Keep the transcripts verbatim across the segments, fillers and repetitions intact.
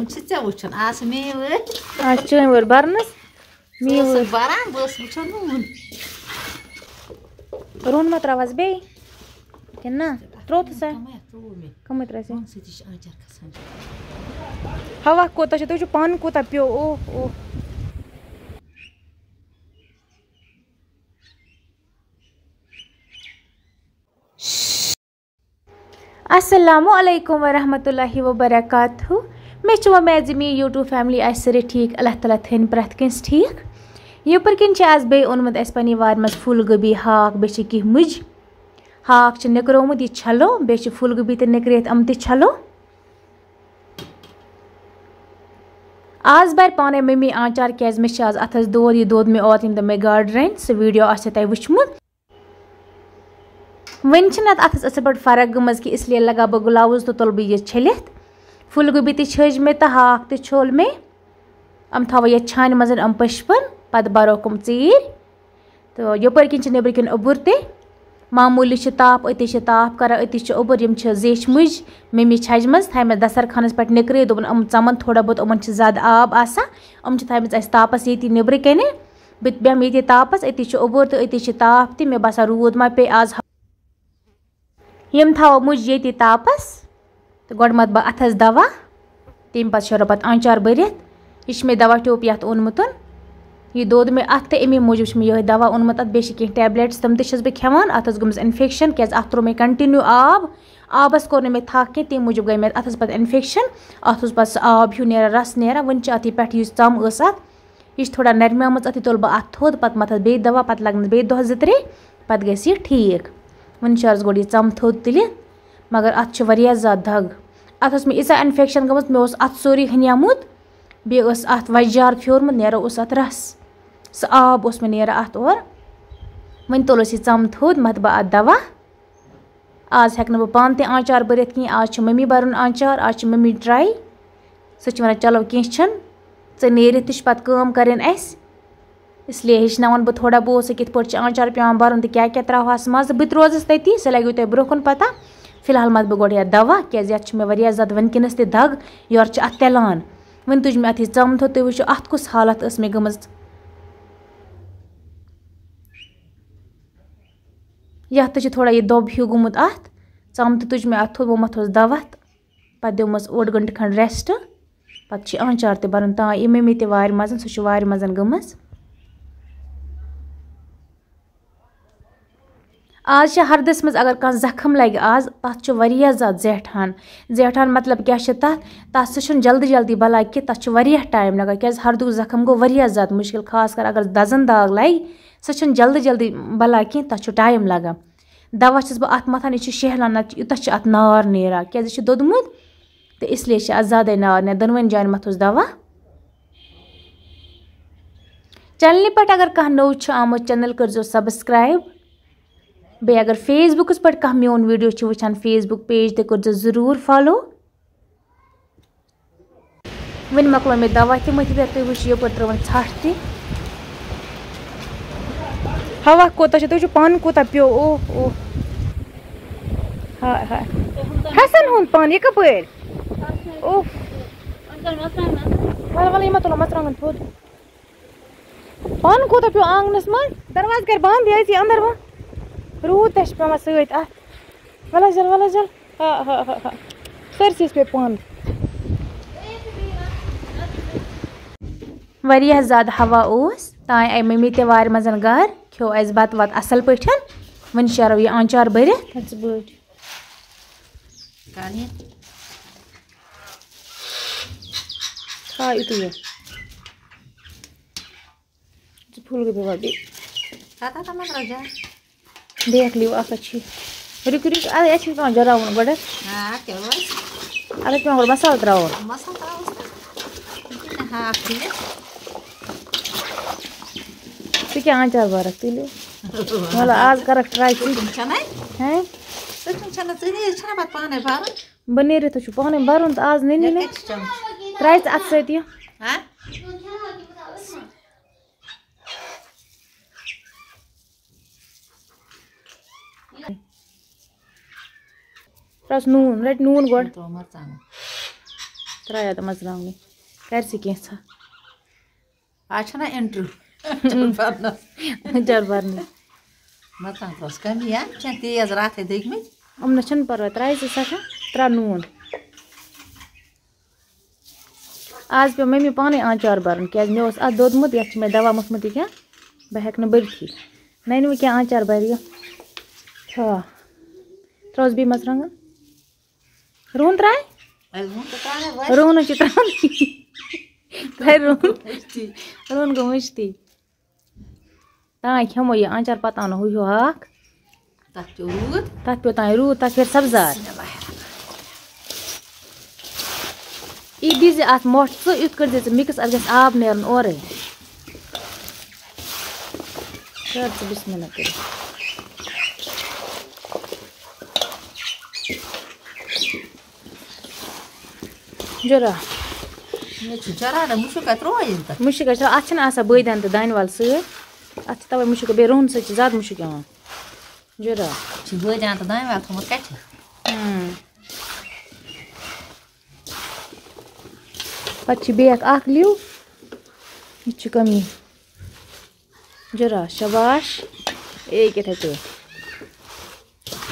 چھِ ژےٚ وٕچھُن، آز چھِ میٛٲنۍ وٲرۍ۔ آز چھِ چٲنۍ وٲرۍ بَرنَس۔ ژٕ میٛٲنۍ ٲسٕکھ وٲرۍ۔ بَران، بہٕ ٲسٕس وٕچھان نوٗن۔ روٚن ما ترٛاوَس بیٚیہِ؟ کِنہٕ نہ؟ ترٛوو تہٕ سا؟ کَمٕے اَتھ ترٛوو مےٚ۔ کَمٕے ترٛٲے سا؟ نوٗن سۭتی چھِ آنٛچار کھَسان۔ ہوا کوٗتاہ چھُ؟ تُہۍ وٕچھِو پانہٕ کوٗتاہ پیوٚو۔ اوہ، اوہ۔ السلام علیکم ورحمۃ اللہ وبرکاتہ۔ مےٚ چھِ وۄمید زِ میٛٲنۍ YouTube family آسہِ سٲرٕے ٹھیٖک، اللہ تعالیٰ تھٲیِن پرٛٮ۪تھ کٲنٛسہِ ٹھیٖک۔ یَپٲرۍ کِنۍ چھِ آز بیٚیہِ اوٚنمُت اَسہِ پنٛنہِ وارِ منٛز پھوٗل گوبی، ہاکھ، بیٚیہِ چھِ کینٛہہ مُجہِ۔ ہاکھ چھِ نِکرومُت، یہِ چھَلو، بیٚیہِ چھِ پھوٗل گوبی تہِ نِکرٲیِتھ، یِم تہِ چھَلو۔ آز بَرِ پانَے مٔمی آنٛچار، کیٛازِ مےٚ چھِ آز اَتھَس دود، یہِ دود مےٚ اوت ییٚمہِ دۄہ مےٚ گاڈٕ رَنہِ، سُہ video آسیو تۄہہِ وٕچھمُت۔ وۄنۍ چھِنہٕ اَتھ اَتھَس اَصٕل پٲٹھۍ فرق گٔمٕژ کہِ اس لیے لگاو بہٕ gloves تہٕ تُلہٕ بہٕ یہِ چھٔلِتھ۔ پھُل گوٗبی تہِ چھٔج مےٚ تہٕ ہاکھ تہِ چھوٚل مےٚ۔ یِم تھاوو یَتھ چھانہِ منٛز یِم پٔشپَن، پَتہٕ بَرو یِم ژیٖرۍ۔ تہٕ یَپٲرۍ کِنۍ چھِ نیٚبرٕ کِنۍ اوٚبُر تہِ۔ معموٗلی چھِ تاپھ، أتی چھِ تاپھ کَران، أتی چھِ اوٚبُر۔ یِم چھِ زیچھِ مُجۍ مٔمی چھَجمَژ، تھایمَژ دَستَرخانَس پٮ۪ٹھ نِکرٲیِتھ۔ دوٚپُن، یِم ژَمَن تھوڑا بہت، یِمَن چھِ زیادٕ آب آسان۔ یِم چھِ تھایمَژ اَسہِ تاپَس ییٚتی نیٚبرٕ کَنہِ۔ بہٕ تہِ بیٚہمہٕ ییٚتی تاپَس، أتی چھُ اوٚبُر تہٕ أتی چھِ تاپھ تہِ۔ مےٚ باسان، روٗد ما پیٚیہِ آز۔ یِم تھاوو مُجہِ ییٚتی تاپَس تہٕ گۄڈٕ مَتہٕ بہٕ اَتھَس دَوا، تَمہِ پَتہٕ شیرو پَتہٕ آنٛچار بٔرِتھ۔ یہِ چھُ مےٚ دَوا ٹیوٗپ یَتھ اوٚنمُت۔ یہِ دوٚد مےٚ اَتھ تہٕ اَمی موٗجوٗب چھُ مےٚ یِہوٚے دَوا اوٚنمُت اَتھ۔ بیٚیہِ چھِ کینٛہہ tablets، تِم تہِ چھَس بہٕ کھٮ۪وان۔ اَتھ ٲس گٔمٕژ infection، کیٛازِ اَتھ ترٛوو مےٚ continue آب۔ آبَس کوٚر نہٕ مےٚ تھَکھ کینٛہہ، تَمہِ موٗجوٗب گٔے مےٚ اَتھَس پَتہٕ infection۔ اَتھ اوس پَتہٕ سُہ آب ہیوٗ نیران، رَس نیران۔ وٕنہِ چھِ اَتھ یہِ پٮ۪ٹھٕ یُس ژَم ٲس اَتھ، یہِ چھِ تھوڑا نرمیمٕژ اَتھ، یہِ تُلہٕ بہٕ اَتھ تھوٚد، پَتہٕ مَتھَس بیٚیہِ دَوا، پَتہٕ لَگنَس بیٚیہِ دۄہ زٕ ترٛےٚ، پَتہٕ گژھِ یہِ ٹھیٖک۔ وٕنہِ چھِ عرض گۄڈٕ یہِ ژَم تھوٚد تُلِتھ، مگر اَتھ چھِ واریاہ زیادٕ دَگ۔ اَتھ ٲس مےٚ ییٖژاہ infection گٔمٕژ، مےٚ اوس اَتھ سورُے ہٕنیومُت، بیٚیہِ ٲس اَتھ وَجہِ جار پھیورمُت، نیران اوس اَتھ رَس، سُہ آب اوس مےٚ نیران اَتھ اورٕ۔ وۄنۍ تُل اَسہِ یہِ ژَم تھوٚد، مَتھٕ بہٕ اَتھ دَوا۔ آز ہٮ۪کہٕ نہٕ بہٕ پانہٕ تہِ آنٛچار بٔرِتھ کِہیٖنۍ۔ آز چھِ مٔمی بَرُن آنٛچار، آز چھِ مٔمی try۔ سۄ چھِ وَنان، "چلو کینٛہہ چھُنہٕ، ژٕ نیٖرِتھ تہِ چھِ پَتہٕ کٲم کَرٕنۍ اَسہِ۔" اس لیے ہیٚچھناوَن بہٕ تھوڑا بہت سُہ کِتھ پٲٹھۍ چھِ آنٛچار پٮ۪وان بَرُن تہٕ کیٛاہ کیٛاہ ترٛاوہَس منٛز۔ بہٕ تہِ روزَس تٔتی، سُہ لَگیو تۄہہِ برٛونٛہہ کُن پَتہ۔ فی الحال مَتہٕ بہٕ گۄڈٕ یَتھ دَوا، کیٛازِ یَتھ چھِ مےٚ واریاہ زیادٕ وٕنکیٚنَس تہِ دَگ، یورٕ چھِ اَتھ تٮ۪لان۔ وۄنۍ تُج مےٚ اَتھ یہِ ژَم تھوٚد، تُہۍ وٕچھِو اَتھ کُس حالت ٲس مےٚ گٔمٕژ۔ یَتھ تہِ چھُ تھوڑا یہِ دۄب ہیوٗ گوٚمُت اَتھ۔ ژَم تہِ تُج مےٚ اَتھ تھوٚد، وۄنۍ مَتھوس دَوا تہٕ پَتہٕ دِمَس اوٚڑ گٲنٛٹہٕ کھنٛڈ rest۔ پَتہٕ چھِ آنٛچار تہِ بَرُن تام۔ یہِ مٔمی تہِ وارِ منٛز، سۄ چھِ وارِ منٛز گٔمٕژ۔ آز چھِ ہَردَس منٛز اگر کانٛہہ زَخٕم لَگہِ آز، تَتھ چھُ واریاہ زیادٕ زیٹھان۔ زیٹھان مطلب کیٛاہ چھِ تَتھ؟ تَتھ سُہ چھُنہٕ جلدی جلدی بَلاے کینٛہہ، تَتھ چھُ واریاہ time لَگان، کیٛازِ ہَردُک زَخٕم گوٚو واریاہ زیادٕ مُشکِل، خاص کر اگر دَزَن داغ لَگہِ، سُہ چھُنہٕ جلدی جلدی بَلاے کینٛہہ، تَتھ چھُ time لَگان۔ دَوا چھَس بہٕ اَتھ مَتھان، یہِ چھُ شیہلان، نَتہٕ چھُ، یوٗتاہ چھُ اَتھ نار نیران، کیٛازِ یہِ چھُ دوٚدمُت تہٕ اس لیے چھِ اَتھ زیادَے نار نیران۔ دۄنوَنۍ جایَن مَتھوس دَوا۔ چینلہِ پٮ۪ٹھ اگر کانٛہہ نوٚو چھُ آمُت، channel کٔرۍزیو subscribe۔ بیٚیہِ اگر Facebookس پٮ۪ٹھ کانٛہہ میون video چھُ وٕچھان، Facebook page تہِ کٔرۍزیو ضروٗر follow۔ وۄنۍ مۄکلو مےٚ دوا تہِ مٔتھِتھ، تُہۍ وٕچھِو یَپٲرۍ ترٲوٕن ژھَٹھ تہِ۔ ہوا کوٗتاہ چھُ، تُہۍ وٕچھِو پانہٕ کوٗتاہ پیوٚو۔ اوہ، اوہ۔ ہاے، ہاے۔ حسن ہُنٛد پان، یہِ کَپٲرۍ؟ اوہ۔ وَلہٕ، وَلہٕ، یہِ مہ تُلو مَرژٕوانٛگَن تھوٚد۔ پانہٕ کوٗتاہ پیوٚو آنٛگنَس منٛز؟ دروازٕ کَرِ بنٛد، یہِ أژی اَندَر وۄنۍ۔ روٗد تہِ چھِ پٮ۪وان سۭتۍ اَتھ۔ وَلہٕ حظ، وَلہٕ حظ۔ ہا، ہا، ہا، ہا۔ سٲرسٕے ٲسۍ پٮ۪وان پانہٕ۔ واریاہ زیادٕ ہوا اوس، تانۍ آیہِ مٔمی تہِ وارِ منٛز گَرٕ، کھیوٚو اَسہِ بَتہٕ وَتہٕ اَصٕل پٲٹھۍ۔ وۄنۍ شیرو یہِ آنٛچار بٔرِتھ۔ ژٕ بٔڑ۔ کَر یہِ۔ تھاو یُتُے یوت۔ ژٕ پھُل گٔے بَبا بیٚیہِ۔ کَتھ ہَتھ منٛز درٛاو جان؟ بیٚیہِ اَکھ لیٖو اَکھ ہَتھ شیٖتھ۔ رُکِو، رُکِو، اَدٕ اَتہِ چھُنہٕ پٮ۪وان جَراوُن گۄڈٕ۔ آ، کیٛاہ اوس؟ اَتھ چھُ پٮ۪وان گۄڈٕ مصالہٕ ترٛاوُن۔ مصالہٕ ترٛاوُس تہٕ یہِ کیٛاہ ہاکھ چھُ یہِ؟ ژٕ کیٛاہ آنٛچار بَرَکھ تُلِو؟ وَلہٕ آز کَرَکھ try ژٕ۔ تِم چھَنَے؟ ہیں؟ تِم چھَنہٕ ژٕ نیٖرِتھ چھَنہ پَتہٕ پانَے بَرُن؟ بہٕ نیٖرِتھ حظ چھُ پانَے بَرُن تہٕ آز نٔنی مےٚ نہٕ۔ کَتہِ چھِ چَمچہٕ؟ ترٛاوِ ژٕ اَتھ سۭتۍ یہِ۔ ہہ؟ ترٛاوس نوٗن، رَٹہِ نوٗن گۄڈٕ۔ ترٛوو مَرژٕوانٛگَن۔ ترٛایہِ اَتھ مَرژٕوانٛگنٕے۔ کَرِ سُہ کینٛژھا۔ آز چھَنا اِنٹروِو۔ چَل بَرنَس۔ چَل بَرنَس۔ مَرژٕوانٛگن ترٛووس کَمی، ہا؟ یِم چھَنہٕ تیز راتھَے دٔگمٕتۍ۔ یِم نہ چھِنہٕ پَرواے، ترٛایہِ زِ سٮ۪ٹھاہ، ترٛاو نوٗن۔ آز پیوٚو مٔمی پانَے آنٛچار بَرُن، کیٛازِ مےٚ اوس اَتھ دوٚدمُت، یَتھ چھِ مےٚ دَوا موٚتھمُت یہِ کیٛاہ، بہٕ ہٮ۪کہٕ نہٕ بٔرتھٕے۔ نَنہِ وۄنۍ کیٛاہ آنٛچار بَرِ یہِ۔ تھاو۔ ترٛاوَس بیٚیہِ مَرژٕوانٛگن۔ روٗن ترٛاے؟ اَسہِ ووٚن تہٕ ترٛاوَے وۄنۍ۔ روٗنَس چھِ ترٛاوُن۔ ترٛاے روٗن۔ مٔشتی۔ روٗن گوٚو مٔشتی۔ تام کھٮ۪مو یہِ آنٛچار، پَتہٕ اَنو ہُہ ہیوٗ ہاکھ۔ تَتھ پیوٚو روٗد۔ تَتھ پیوٚو تام روٗد، تَتھ پھیرِ سَبزار۔ بسم اللہ الرحمن الرحیم۔ یہِ دیٖزِ اَتھ مۄٹھ ژٕ، یُتھ کٔرۍزِ ژٕ مِکٕس، اَتھ گژھِ آب نیرُن اورَے۔ کر ژٕ بسم اللہ کٔرِتھ۔ جُرا۔ یہِ چھُ جُرا نہ، مُشُک اَتھ ترٛوو ییٚلہِ تَتھ۔ مُشُک اَتھ چھُ، اَتھ چھِنہٕ آسان بٲدیان تہٕ دانہِ وَل سۭتۍ۔ اَتھ چھِ تَوَے مُشُک، بیٚیہِ رُہُن سۭتۍ چھِ زیادٕ مُشُک یِوان۔ جُرا۔ چھِ بٲدیان تہٕ دانہِ وَل تھوٚمُت کَٹھِ۔ اۭں۔ پَتہٕ چھِ بیٚیہِ اَکھ، اَکھ لیو۔ یہِ تہِ چھِ کٔمی۔ جُرا، شاباش۔ اے، ییٚکیٛاہ یِتھَے پٲٹھۍ۔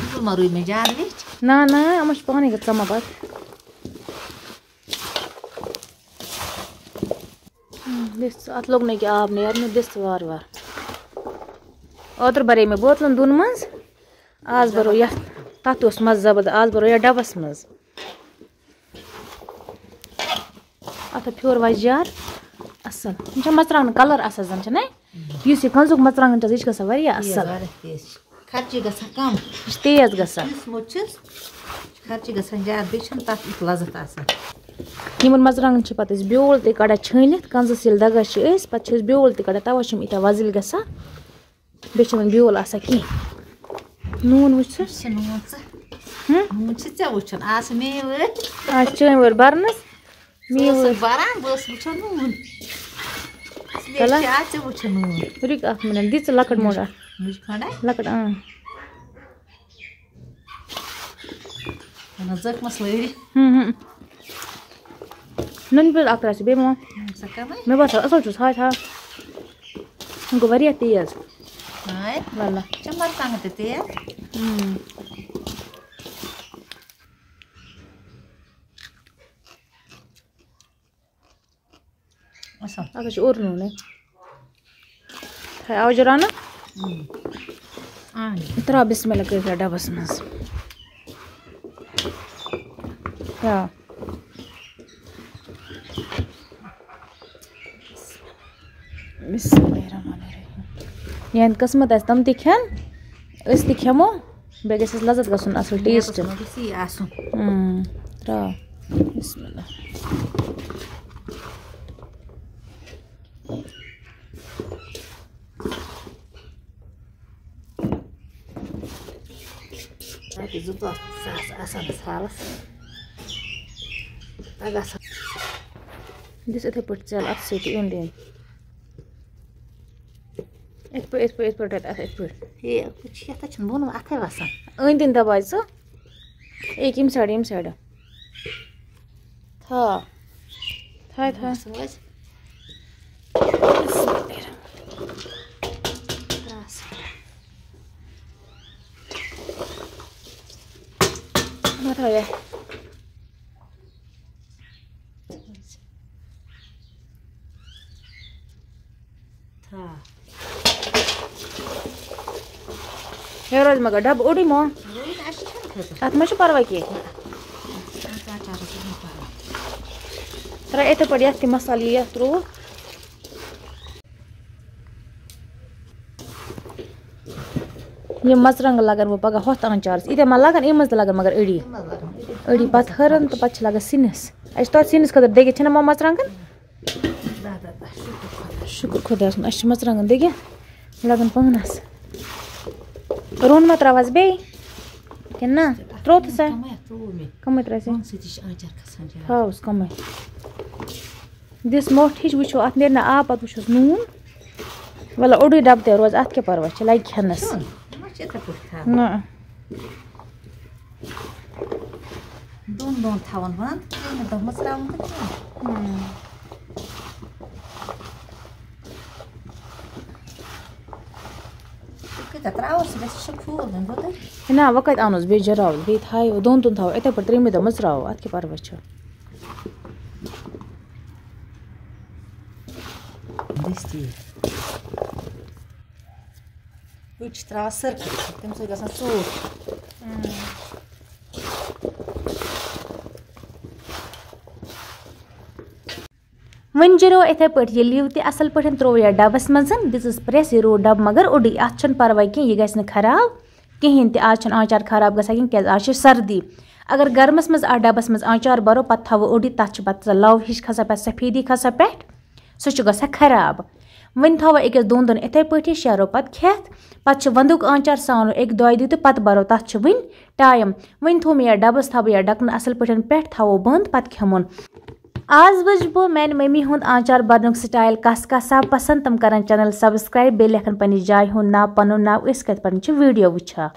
بِلکُل ما روٗدۍ مےٚ زیادٕ ویٚچھِ؟ نہ، نہ، یِمَن چھِ پانَے گژھان ژَمَن پَتہٕ۔ ہُم، دِس ژٕ، اَتھ لوٚگ نہٕ ییٚکیٛاہ آب نیرنہِ، دِس ژٕ وارٕ وارٕ۔ اوترٕ بَرے مےٚ بوتلَن دۄن منٛز، آز بَرو یَتھ، تَتھ تہِ اوس مَزٕ زَبَردَست، آز بَرو یَتھ ڈَبَس منٛز۔ اَتھ ہا پھیوٗر وۄزجار اَصٕل۔ یِم چھا مَرژٕوانٛگنَن کَلَر اَصٕل زَن چھِ نَے؟ یُس یہِ کَنزُک مَرژٕوانٛگَن چھِ آسان، یہِ چھِ گژھان واریاہ تیز، اَصٕل۔ واریاہ تیز چھِ۔ خرچہِ گژھان کَم۔ یہِ چھِ تیز گژھان۔ یُس موٚت چھُس، خرچہِ گژھان زیادٕ، بیٚیہِ چھُنہٕ تَتھ یُتھ لَذت آسان۔ یِمَن مَرژٕوانٛگنَن چھِ پَتہٕ أسۍ بیول تہِ کَڑان چھٲنِتھ، کَنزَس ییٚلہِ دَگان چھِ أسۍ، پَتہٕ چھِ أسۍ بیول تہِ کَڑان، تَوَے چھِ یِم ییٖتیٛاہ وۄزٕلۍ گژھان۔ بیٚیہِ چھُنہٕ بیول آسان کینٛہہ۔ نوٗن وٕچھ ژٕ۔ یہِ چھِ نوٗن ژٕ۔ ہُم؟ نوٗن چھِ ژےٚ وٕچھُن۔ آز چھِ میٛٲنۍ وٲرۍ۔ آز چھِ چٲنۍ وٲرۍ بَرنَس۔ سُہ میٛٲنۍ اوس وٲرۍ۔ بَران، بہٕ ٲسٕس وٕچھان نوٗن۔ اِسلیے تَلہ۔ چھِ آز ژےٚ وٕچھُن نوٗن۔ رُکہِ اَکھ مِنَٹ، دِ ژٕ لۄکٕٹ مۄنٛڈ اَکھ۔ مُجہِ کھنٛڈا۔ لۄکٕٹ، اۭں۔ وَنان زٔکھ مَس لٲرِتھ۔ ہُم، ہُم۔ نُنہٕ پیوٗنٛت اَکھ ترٛاو ژٕ بیٚیہِ ما؟ سۄ کَمٕے؟ مےٚ باسان، اَصٕل چھُس، ہاے تھاو۔ یہِ گوٚو واریاہ تیز۔ ہاے۔ وَلہ۔ چھِ مَرژٕوانٛگَن تہِ تیز۔ اۭں۔ اَصٕل۔ اَتھ حظ چھُ اوٚر نوٗنٕے۔ ہے، آو جُرا نہ؟ اۭں۔ اۭں۔ ترٛاو بسم اللہ کٔرِتھ یَتھ ڈَبَس منٛز۔ ترٛاو۔ بسم اللہ الرحمن الرحیم۔ یِہٕنٛدۍ قٕسمت آسہِ، تِم تہِ کھٮ۪ن، أسۍ تہِ کھٮ۪مو۔ بیٚیہِ گژھِ اَسہِ لَذت گژھُن اَصٕل، ٹیسٹ۔ گژھِ یی آسُن۔ اۭں، ترٛاو۔ بسم اللہ۔ رۄپیہِ زٕ ژور ساس آسان اَسہِ حالَس۔ پَگاہ آسان۔ دِس یِتھَے پٲٹھۍ ژَل اَتھٕ سۭتۍ أنٛدۍ أنٛدۍ۔ یِتھ پٲٹھۍ، یِتھ پٲٹھۍ، یِتھ پٲٹھۍ، اَتھ یِتھ پٲٹھۍ۔ ہے، ہُہ چھِ یَتھ، اَتھ چھِنہٕ بۄن اَتھَے وَسان۔ أنٛدۍ أنٛدۍ دَباو ژٕ۔ أکۍ ییٚمہِ سایڈٕ، ییٚمہِ سایڈٕ۔ تھاو۔ تھاو، تھاو۔ بَس وۄنۍ۔ بَس۔ وۄنۍ تھاو یَتھ۔ تھاو۔ ہے روزِ مگر ڈَبہٕ اوٚڑُے مو۔ روٗد اَسہِ چھُنہٕ خٲطرٕ۔ اَتھ ما چھُ پَرواے کینٛہہ؟ اَتھ آچارَس چھُنہٕ پَرواے۔ ترٛاو یِتھَے پٲٹھۍ یَتھ تہِ مصالہٕ یہِ یَتھ ترٛووُکھ۔ یِم مَرژٕوانٛگَن لَگَن وۄنۍ پَگاہ ہۄتھ آنٛچارَس۔ ییٖتیٛاہ ما لَگَن، یِم منٛز تہِ لَگَن مگر أڑی۔ یِم ما لَگَن، أڑی أڑی پَتہٕ ہٕرَن تہٕ پَتہٕ چھِ لَگان سِنِس۔ اَسہِ چھِ تَتھ سِنِس خٲطرٕ دٔگِتھ، چھِنہ ما مَرژٕوانٛگَن؟ دَہ، دَہ، دَہ، شُکُر خۄدایَس۔ شُکُر خۄدایَس کُن، اَسہِ چھِ مَرژٕوانٛگَن دٔگِتھ، لَگَن پانَس۔ روٚن ما ترٛاوَس بیٚیہِ؟ کِنہٕ نہ؟ ترٛوو تہٕ سا؟ کَمٕے اَتھ ترٛوو مےٚ۔ کَمٕے ترٛاوِ سا؟ نوٗنہٕ سۭتی چھِ آنٛچار کھَسان زیادٕ۔ تھاوُس کَمٕے۔ دِس مۄٹھ ہِش، وٕچھو اَتھ نیرِ نہ آب، پَتہٕ وٕچھوس نوٗن۔ وَلہٕ اوٚڑُے ڈَبہٕ تہِ روزِ، اَتھ کیٛاہ پَرواے چھِ، لَگہِ کھٮ۪نَس۔ چھُنہٕ؟ یہِ ما چھِ یِتھَے پٲٹھۍ تھاوُن؟ نہ۔ دۄن تھاوُن بنٛد، ترٛیٚیِمہِ دۄہ مٔژراوُن تہٕ کھیوٚن۔ ہم۔ ژٕ کۭتیٛاہ ترٛاوَکھ، سُہ گژھِ شےٚ پھیوٗر وۄنۍ گوٚو تۄہہِ۔ ہے نہ، وۄنۍ کَتہِ اَنوس بیٚیہِ جِرافہٕ؟ بیٚیہِ تھایو دۄن دۄن تھاوو یِتھَے پٲٹھۍ، ترٛیٚیِمہِ دۄہ مٔژراوو، اَتھ کیٛاہ پَرواے چھُ؟ دٔستی۔ أڑۍ چھِ ترٛاوان سٔرکٕل، تَمہِ سۭتۍ گژھان ژوٗر۔ وۄنۍ جِرو یِتھَے پٲٹھۍ یہِ لیو تہِ اَصٕل پٲٹھۍ، ترٛوو یَتھ ڈَبَس منٛز، دِژٕس پرٛٮ۪س، یہِ روٗد ڈَبہٕ مگر اوٚڑُے، اَتھ چھُنہٕ پَرواے کینٛہہ، یہِ گژھِ نہٕ خراب کِہیٖنۍ تہِ۔ آز چھُنہٕ آنٛچار خراب گژھان کِہیٖنۍ، کیٛازِ آز چھِ سردی۔ اگر گرمَس منٛز اَتھ ڈَبَس منٛز آنٛچار بَرو، پَتہٕ تھاوو اوٚڑُے، تَتھ چھِ پَتہٕ سۄ لَو ہِش کھَسان پٮ۪ٹھ، سفیدی کھَسان پٮ۪ٹھ، سُہ چھُ گژھان خراب۔ وۄنۍ تھاوو أکِس دۄن دۄہَن یِتھَے پٲٹھی، شیرو پَتہٕ کھٮ۪تھ۔ پَتہٕ چھِ وَندُک آنٛچار سانو اَکہِ دۄیہِ دۄہہِ تہٕ پَتہٕ بَرو، تَتھ چھُ وٕنہِ ٹایم۔ وۄنۍ تھوٚو مےٚ یَتھ ڈَبَس، تھاوٕ بہٕ یَتھ ڈَکھنہٕ اَصٕل پٲٹھۍ پٮ۪ٹھ، تھاوو بنٛد، پَتہٕ کھٮ۪مون۔ آز وٕچھ بہٕ میٛانہِ مٔمی ہُنٛد آنٛچار بَرنُک سٹایل کَس کَس آو پَسنٛد، تِم کَرَن چینل سبسکرائب، بیٚیہِ لیکھَن پنٛنِس جایہِ ہُنٛد ناو، پَنُن ناو، أسۍ کَتہِ پٮ۪ٹھ چھِ ویٖڈیو وٕچھان۔